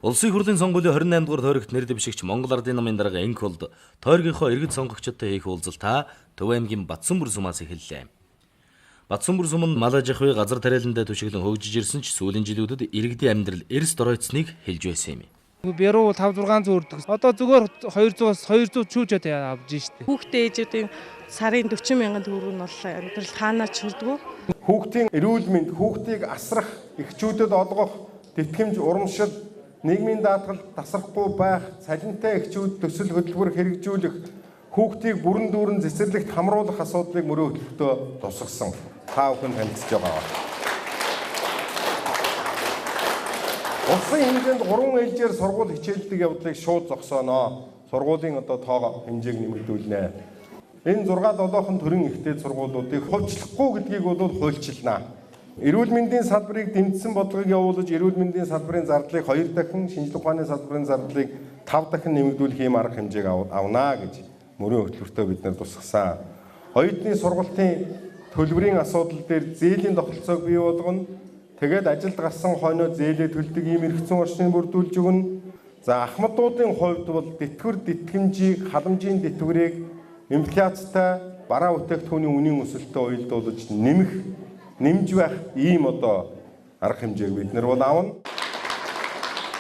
Улсын хурлын сонгуулийн 28 дугаар тойрогт нэр дэвшигч Монгол Ардын намын дарга Энхолд тойргийнхоо иргэд сонгогчдод хийх уулзалтаа Төв аймгийн Батсүмбэр сумаас эхэллээ. Батсүмбэр сум нь Малажихуй газар тариаландаа түшиглэн хөгжиж ирсэн ч сүүлийн жилүүдэд иргэдийн амьдрал эрс доройтсныг хэлж байсан юм. Бяруу 5 600 өрдөг. Одоо зүгээр 200-аас 200 чүүжээд авж штэ. Хүүхдээ ээжүүдийн сарын 40 мянган төгрөг нь бол амьдрал хаанаач хүрдэггүй. Хүүхдийн эрүүл мэнд, хүүхдийг асрах, эхчүүдэд олгох тэтгэмж, урамшил, нийгмийн даатгал тасрахгүй байх, цалинтай эхчүүд төсөл хөтөлбөр хэрэгжүүлэх, хүүхдийг бүрэн дүүрэн цэцэрлэгт хамруулах асуудлыг мөрөө хөтөлбөртөө тусгасан. Та бүхэн танилцж байгаа. Улсын хэмжээнд 3 ээлжээр сургууль хичээлдэг явдлыг шууд зогсооно. Сургуулийн одоо тоогоо хэмжээг нэмэгдүүлнэ. Энэ 6 7-хон төрийн ихтэй сургуулиудыг хувьчлахгүй гэдгийг бол хуульчилна. Эрүүл мэндийн салбарыг дэмжсэн бодлогыг явуулж, эрүүл мэндийн салбарын зардлыг 2 дахин, шинжлэх ухааны салбарын зардлыг 5 дахин нэмэгдүүлэх ийм арга хэмжээг авна гэж мөрийн хөтөлбөртөө бид нэр тусгасан. Оюутны сургалтын төлбөрийн асуудал дээр зээлийн тогтолцоог бий болгоно. Тэгээд ажилд гарсан хойноо зээлээ төлдөг ийм эрх зүйн орчныг бүрдүүлж өгнө. За ахмадуудын хувьд бол тэтгэвэр тэтгэмжийг, халамжийн тэтгэврийг инфляцтай бараа бүтээгдэхүүний үнийн өсөлтөд уялдуулж нэмж байх ийм одоо арга хэмжээг бид нар бол авна.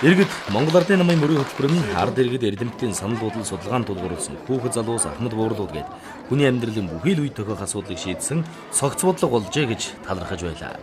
Иргэд Монгол Ардын намын мөрийн хөтөлбөр нь ард иргэд эрдэмтдийн санал бодол судалгаанд тулгуурласан хүүхэд залуус ахмад буурлууд гээд хүний амьдралын бүхий л үе тохиох асуудлыг шийдсэн цогц бодлого болжээ гэж талархаж байлаа.